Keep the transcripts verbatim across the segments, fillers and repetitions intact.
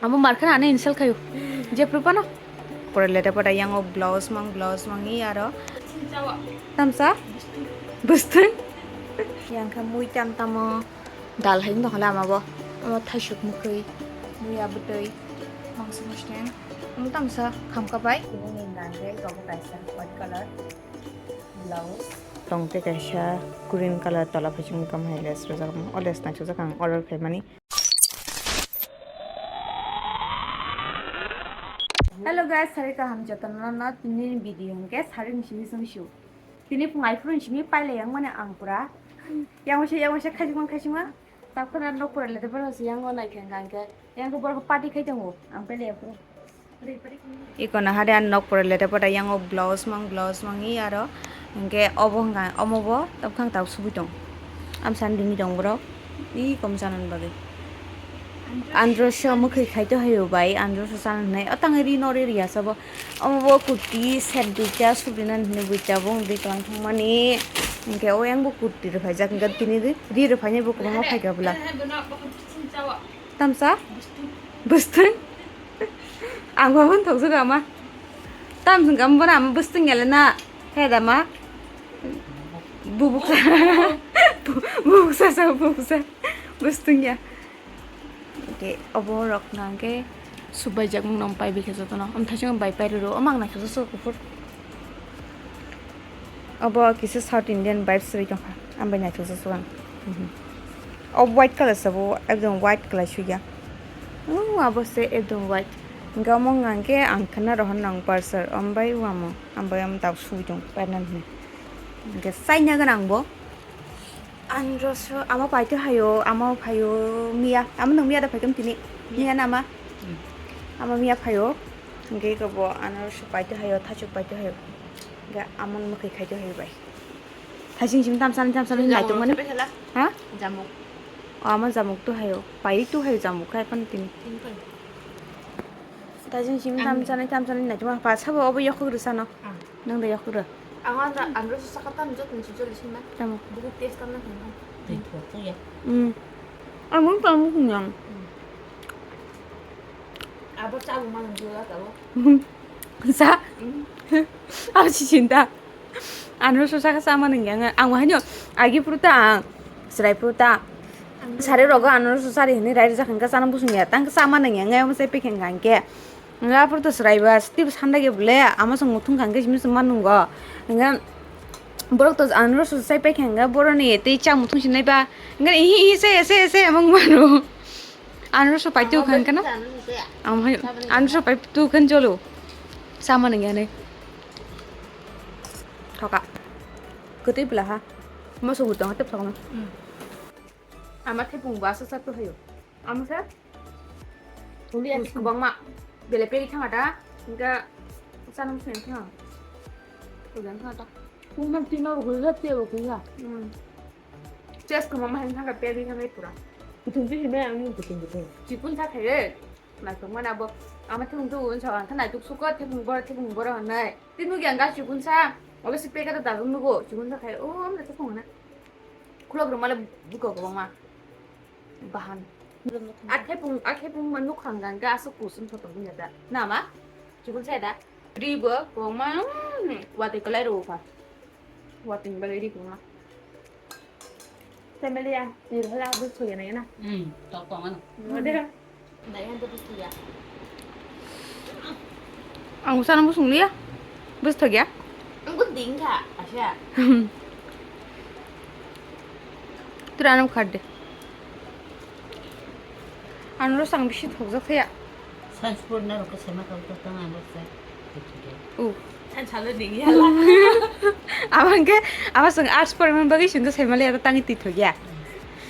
Amo markha ani insult khayo. Jephru phano. Pore lete pore yang o blouse mang, blouse mangi aro. Tamsa? Bwstwng. Yang khe mui tam tamo. Dal hai wngtong kha lama bo. Omo thaisuk mwkhwi, muya bwtwi, mangso mustang. Omo tamsa khamkha bai. Tini ni nangre obo kaisa white color blouse. Tong tei kaisa green color tola phaichung kam hai lace rwjak. O lace naisajak ang order khaimani. Hello guys, sari kaham jotono no tini ni video hwnkhe sari ni simi simi su. Tini phung ai phuru ni simi pailai yang mani ang pura. Yang waisa, yang waisa, khajima, khajima. Takhwna nok pura lete borok se yang o nai khe hwnkha hwnkhe. Yang khe borok party khai tongo. Ang pailai yang phuru. Iko na hade an nok pore lete pore yang o blouse mang, blouse mangi aro hwnkhe obo hwnkha omo bo tabkhang tak subui tong. Amsani dimi tong borok. I kom sanani bagwi. Andro so mwkhwi khai to hayo bai, andro so sana hinai. O tang ri no ri ri asa bo. Omo bo kurti set duita subrinani hinwi buita bo wngwi tong thangmani. Hwnkhe o yang bo kurti rw phaijak hwnkhe tini ri, ri rw phainai bo kwbangma phaikha bwla. Tamsa? Bwstwng. Ang bo thokjak ama. Tam sung kam bona ama bwstwng ya le na. He da ma. Bubuksa. Bu-, bubuksa sa bubuksa. Bwstwng ya. Oke, obo rok nang ke subai jak mung nong pai bikhe joto no. Am thasing bai pai ro. Amang na khe so kuphur. Obo kisa South Indian vibes ri tongkha. Ang bai naithok se sugan. Mhm. O white color sabo ekdom white color suya. Oh, abo se ekdom white. Gamo ngangke ang khana rohon nang parser. Ambai wamo. Ambai am tak sui tong panan hne. Hingke saina ganang bo. Andro so amo paito hayo, amo phayo miya. Amo nang miya da phaikam tini. Miya nama. Hmm. Amo miya phayo. Hingke ko bo ano so paito hayo, thachuk paito hayo. Ga amon mwkhwi khaito hai bai. Thaising sing tamsani tamsani naitok mani. Ha? Jamuk. O ama jamuk tu hayo. Pai tu hayo jamuk khai pan tini. Tini pai. Thaising sing tamsani tamsani naitok ma pa sabo obo yokhok rwsano. Ah. Nang da yokhok rw. Ang anda andro so saka tam jot ni jot sima. Tamo. Buku test tam na. Tei thok ya. Hmm. Ang mung tam mung yang. Hmm. Abo chabu manang jula tabo. Sa? Mm. Abo si sinta. Ano so saka sama nang yang. Ang wahai no agi pruta ang. Serai pruta. Sari rogo ano so sari hini rai rijak hingka sana busung ya. Tang sama nang yang. Ang sai pekeng kangke. Nga pruta serai ba. Steve sanda ge bole. Ama song mutung kangke simi sima nungo. Nga borok to ano so sai pekeng ga boroni tei cha mutung sinai ba. Nga ihi ihi se se se amang mano. Ano so pai tu khan kana? Ang hai ano so pai tu khan jolo. Sama nang ya ne. Thoka. Kete bela ha. Ma so gutang te thokma. Ama thepung ba sa sa tu hayo. Ama sa? Uli ani kubang ma. Bele peri thanga da. Inga sanam sen thanga. Kudan thanga da. Kuma tino gulga te gulga. Hmm. Chest ko mama heng thangka peri thangkai pura. Kutung tu himai ang kutung kutung. Chikun sa khaye. Naitok mana bo. Ama thung tu un sa ang thanai tuk suko thepung bor thepung bor hanai. Tin mugi ang ga chikun sa. Obe si peka ta dagum nugo. Chikun sa khaye. O amna thepung na. Khulok rumale buko ko ma. Bahan. A thepung a thepung ma nuk khang gang ga asuk kusun photo bunya da. Na ma? Chikun sa da. Ri bo ko ma. Wate kalai ro ka. Watwng bagwi ri kwbangma. Family ya, ni bwsala bwswk ya nai na? Hmm, tok tong ano. Ode. Nai han to bwswk ya. Ang usana bwswk liya. Bwswk ya? Ang ko ding kha, asa. Tura anam khar de. Ano rosang bisi thokjak thaya. Science porna rok sema kau to tang ano sa. U. Science halo ding ya la. Abang ke, abang sang arts porna bagi sing sema le tangi ti thokya.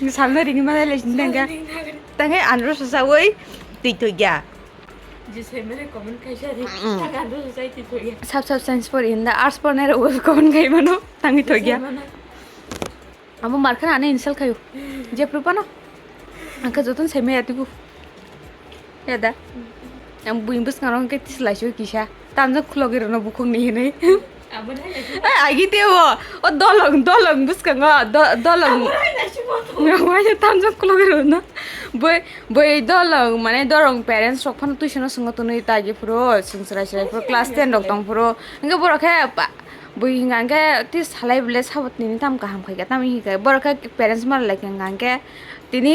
Salna ringi mana le sing tangka. Tangi ano rosa sa woi ti thokya. Je sema le comment khai sa ri. Mm. Tang ano rosa ti thokya. Sab sab science por inda arts porna ro comment khai mano tangi thokya. Amo markha ani insult khayo. Jephru phano. Angkha jotono saimaya tibu. Ya da. Ang buini bwskango hwnkhe tislaisu kisa. Tamjak khulogwi rwno bukhukni hinwi. Abo hai naisuk. Ai, agi tebo. O dolong, dolong bwskango. Do-, dolong. Abo hai naisuk bo. Waisa tamjak khulogwi rwno. Bui, bui dolong, mane dorong parents rok phano tuition o swngo tonwi tagi phuru, chwng chwrai chwrai phuru, class ten rok tong phuru. Hwnkhe borok khe ba, bui hinga hwnkhe twi salai bwlai sabo tini tam kaham khai kha, tamo hinkhai borok khe parents mar lai kha hwnkhe tini.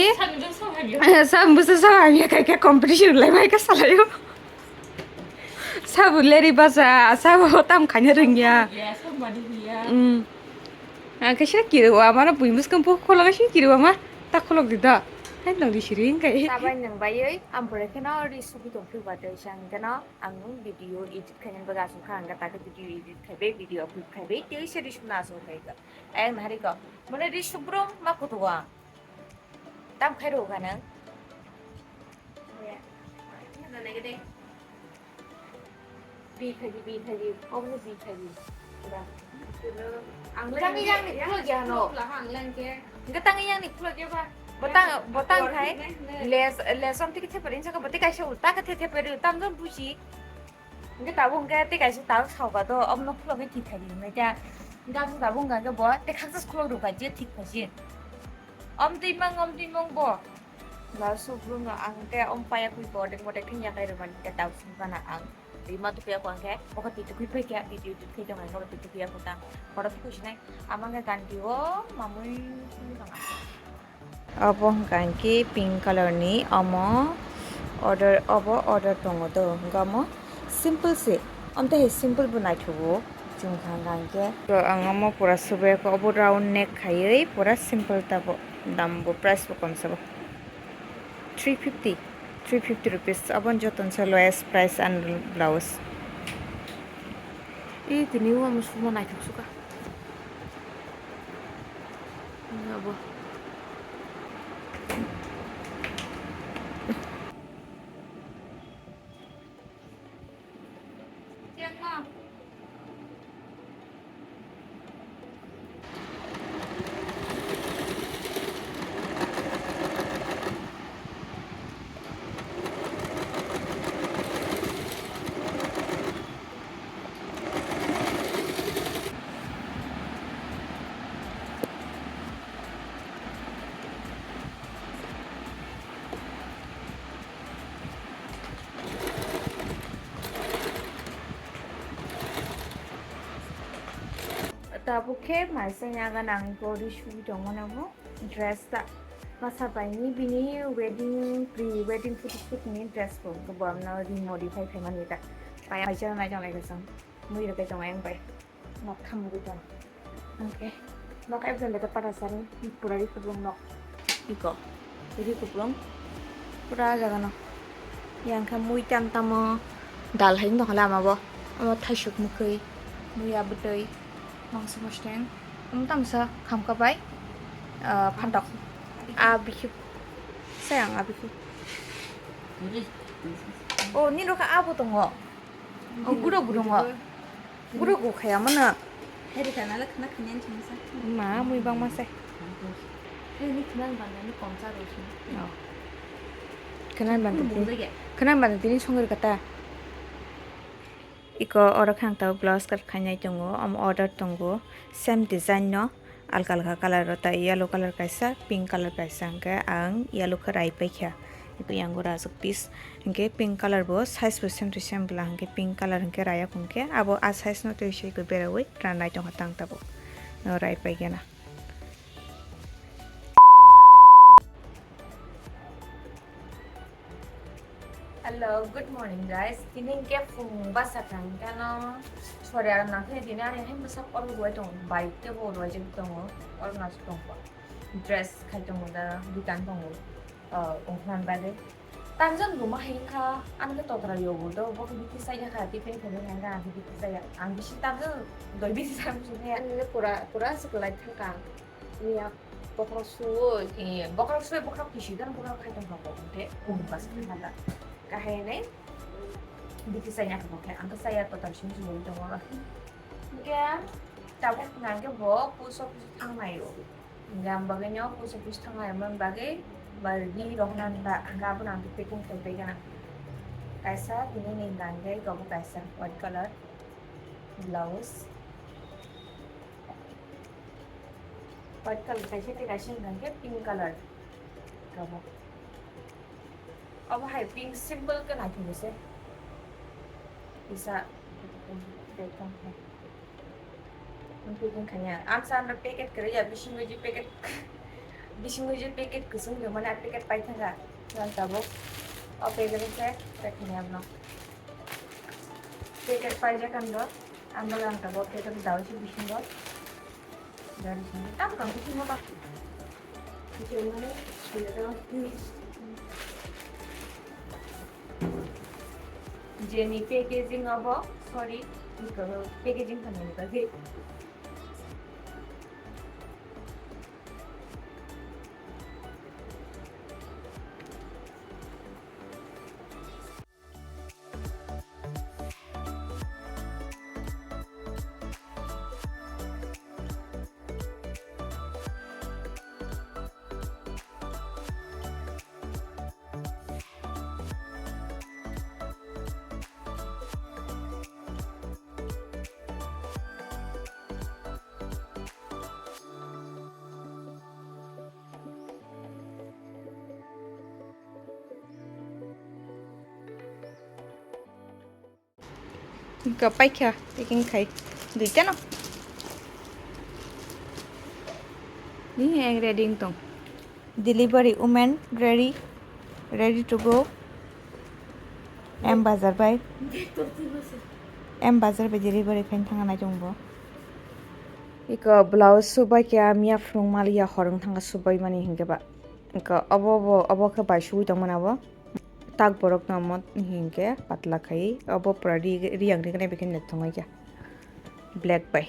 Sami bwsa sabo hamya khai khe competition lai bai kha salai o. Sabo leri basa, sabo tam khaina rwngya. Ya, sabo mani hiya. Mm. Ang khe sini kiriwa, mano bui bwskang po khulok sini kiriwa ma, ta khulok di da. Hai nang di siri hingkai. Tabai nang baiwi, ang pore kheno ri sugi tong phiu ba tei sang kheno ang video edit khainani bagwi asuk kha, ang ta khe video edit khaibai, video upload khaibai, tei se ri suna asuk khai kha. Ayang nahari ko, mone ri subrum ma kutuwa. Tam khai rw kha nang. Bi khaidi, bi khaidi, oboni bi khaidi. Ang tangi yang ni khulok ya no. Ang lang ke. Hingke tangi yang ni khulok ya ba. Botang, botang khai. Les, les om tiki thepe rin saka bote kaisa ulta ke the thepe rin tam jon buji. Hingke tabuk hingke te kaisa tabuk sauka do, omono khulok ke thik khaidi hingke ta. Hingke tabuk hingke bo te khaksa khulok rw kha je thik khaji. Om twi mang, om twi mang bo. Last o brum no ang te om paya kui bodek bodek thing yakai rwmani te tau sung kana ang. Rima tukya ko ang khe, bokha twi tukui pai khe, video edit khai tong ang, bokha twi tukya ko tang. Kotor tukui sinai, amang khe ganti o, mamui sung tong ang. Obo hwnkha hwnkhe pink color ni, omo order, obo order tongo do, hwnkha omo simple se, omte hai simple bo naithogo, chwng kha hwnkha hwnkhe. To ang omo pura subai khe, obo round neck khaiwi pura simple tabo, dam bo, price bo kom sabo. Three fifty, three fifty rupees. Aboni joto ni se lowest price and blouse. I tini o ang sumo naithok suka. Abo. Tabuk khe maisa yagan ang gori sui tongmani bo dress ta masa bai ni bini wedding, pre wedding photoshoot ni dress bo borok no ri modify khaimani ta pai paisa nai tong lai khe chwng mui rwkhe tong yang bai. Nok khamwi tong. Hwnkhe nok ekdom beta para sari pura ri kuplung nok. Iko. Ri kuplung. Pura jaga no. Yang khe mui tam tamo dal hai wng tongkha lama bo. Omo thaisuk mwkhwi. Mui abwtwi. Mangso mosteng. Omo tamsa khamka bai. Ah, phantok. A bikhip. Sayang a bikhip. Oh, nini rokha abo tongo. Oh, guro guro ngo. Guro go khaya mana. Heri kana le khna khini an changsa. Ma, mui bang ma se. Heri ni khna bang ni komsa ro sini. Oh. Khna bang tini. Khna bang tini songri kata. Iko oro khang tao blouse cut khainai tongo, omo order tongo, same design no. Alka alka color rok tai yellow color kaisa, pink color kaisa, hwnkhe ang yellow khe rai paikha. Eko yango rajak piece, hwnkhe pink color bo size bo same to same bwla, hwnkhe pink color hwnkhe raya hwnkhe abo a size no twi swi khe beraui ranai tongkha tang tabuk. No rai paikha na. Hello, good morning guys. Tini hwnkhe phung basa kha hwnkhe no sori aro nangkhe tini ani hai bwsa kotor rwui tongo, bike teibo rwui jagwi tongo, oro naisik tongkha. Dress khai tongo da, dukan tongo, ah, ongkhorna bagwi. Tamjani ruma hai wngkha, ani khe totra yogo do, bo khe bithi chaya kha, tiffin khe hai wngkha, ang khe bithi chaya. Ang bisi tamjani doi bithi chaya muchung khe. Ani le pura, pura se kwlai thangkha ang. Miya bokhorok suwi. Eh, bokhorok suwi, bokhorok kisi dan bokhorok khai tongkha bo, hwnkhe phung basa khe thangkha. Kahai nai bithi chaya kha bo khe, ang khe chaya total simi simi tongo. Hwnkhe tabuk nangkhe bo post office thangnai o. Hingke ang bagwi no post office thang laimani bagwi ba ri rok nang da, hingke abono ang packing khlai pai gana. Kaisa tini ni hingka hingke abo kaisa white colour blouse. White colour kaisa tei kaisa hingka hingke pink colour. Abo. Obo hai pink simple khe naithok se. Kisa. Ang packing khaina. Ang sa ano packet kwrwi ya, bisingo je packet, bisingo je packet kwchwng rwmani, a packet paithaka. Ang tabuk o packet se paithaknai abono. Packet paijak ang do. Ang do ang tabuk packet dawi se bisingo. Dari sini. Tam kang bisingo ba. Bisingo ni, sini do. Jeni packaging obo, sorry, packaging khanani bagwi. Hingke paikha, packing khai. Duitano. Ni ang ready wng tong. Delivery woman ready, ready to go. M bazar bai. M bazar bai delivery khaina thangna nai chwng bo. Iko blouse subai khe miya phwrwng maliya hor wng thangkha subai mani hinkhe ba. Iko obo, obo, obo khe bai suwi tongmani abo. Tak borok no omo hinkhe patla khai obo pura ri, ri ang ri gwnai bai khe naithok wngya. Black bai.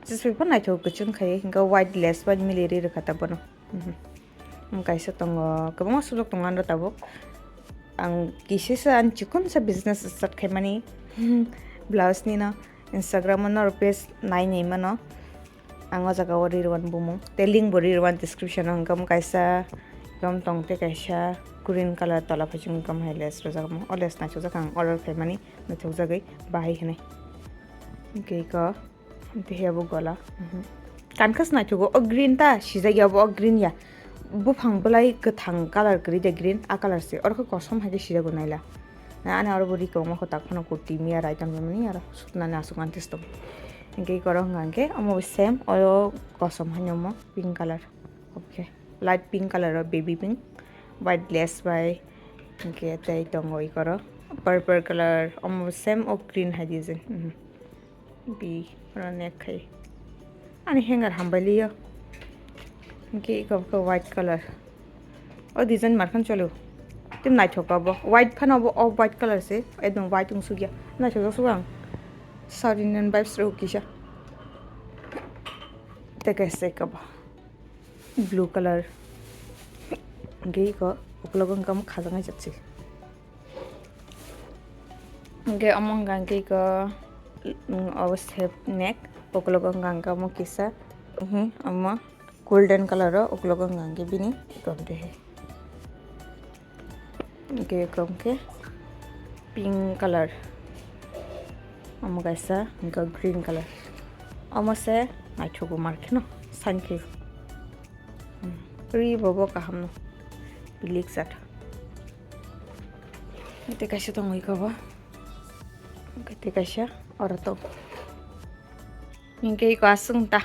Jesa bai phano naithok kwchwng khai hinkhe white lace bai mili ri rwkha ta bono. Mhm. Omo kaisa tongo, kwbangma sujok tongo ano tabuk. Ang kisisa ani chikonsa business start khaimani. Blouse ni no Instagram o norok page nai nai mano. Ang o jaga o ri rwani bumung. Te link bo ri rwani description o, hwnkhe omo kaisa, hwnkhe omo tong te kaisa green colour tola phaichung, hwnkhe omo hai lace rwjak omo. O lace naithokjak ang order khaimani, naithokjagwi bahai hinwi. Hwnkhe iko, hwnkhe abo gola. Mhm. Kankha se naithogo, o green ta sijak ya, bo o green ya. Buphang bwlai kwthang colour kwrwi de green, a colour se. Oro khe kosom hai khe sijago naila. Na, ani oro bo ri kwbangma kotak phano kurti miya rai tongmani aro suknani aswk antes tong. Hwnkhe iko oro hwnka hwnkhe omo bo same, oro kosom haino omo pink colour. Okay, light pink colour o baby pink, white lace bai, hwnkhe tei tongo iko oro purple colour, omo bo same o green hai design. Mhm. Bi, oro nek khai. Ani hanger hambai liyo. Hwnkhe iko khe white colour. O design mar khan cholo. Tei naithok abo. White phano abo off white colour se. Ekdom white wng sukya. Naithok jak suk ang. South Indian vibes rw kisa. Tei kaisa iko bo. Blue colour. Hwnkhe iko uklogo hwnkhe omo khajak nai jak se. Hwnkhe omo hwnka hwnkhe iko, mm, obo sep neck, uklogo hwnka hwnkhe omo kisa, mhm, omo golden colour o, uklogo hwnka hwnkhe bini iko behe. Hwnkhe iko hwnkhe pink colour, omo kaisa hwnkhe green colour, omo se naithogo mar kheno sankhe. Hmm. Ri bo bo kaham no. Pilik jat. Tei kaisa tong iko bo. Tei kaisa oro tong. Hingke iko aswng ta.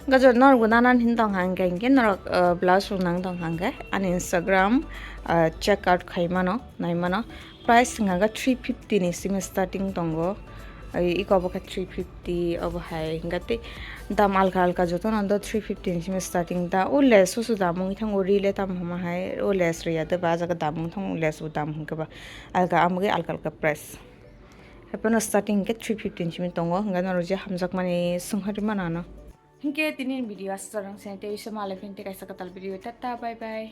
Gajo norok bo nanan hin tong hangke hingke norok, uh, blouse rok nang tong hangke ani Instagram, uh, check out khai mano, nai mano. Price hwnka khe three fifty ni simi starting tongo. Ai, iko obo khe three fifty, obo hai hwnka tei dam alka alka jotono do three fifty ni simi starting da. O lace o se dam wngwi thango, ri le tamo hwnma hai, o lace rwya de ba, ah jaga dam wngwi thango, lace bo dam hwnka ba alka, amo khe alka alka price. Haphano starting hwnkhe three fifty ni simi tongo, hwnka norok je hamjakmani swnghorwi mano ano. Hinkhe tini video aswk rang se tei se malai phini tei kaisa kwtal video. Tata, bye bye.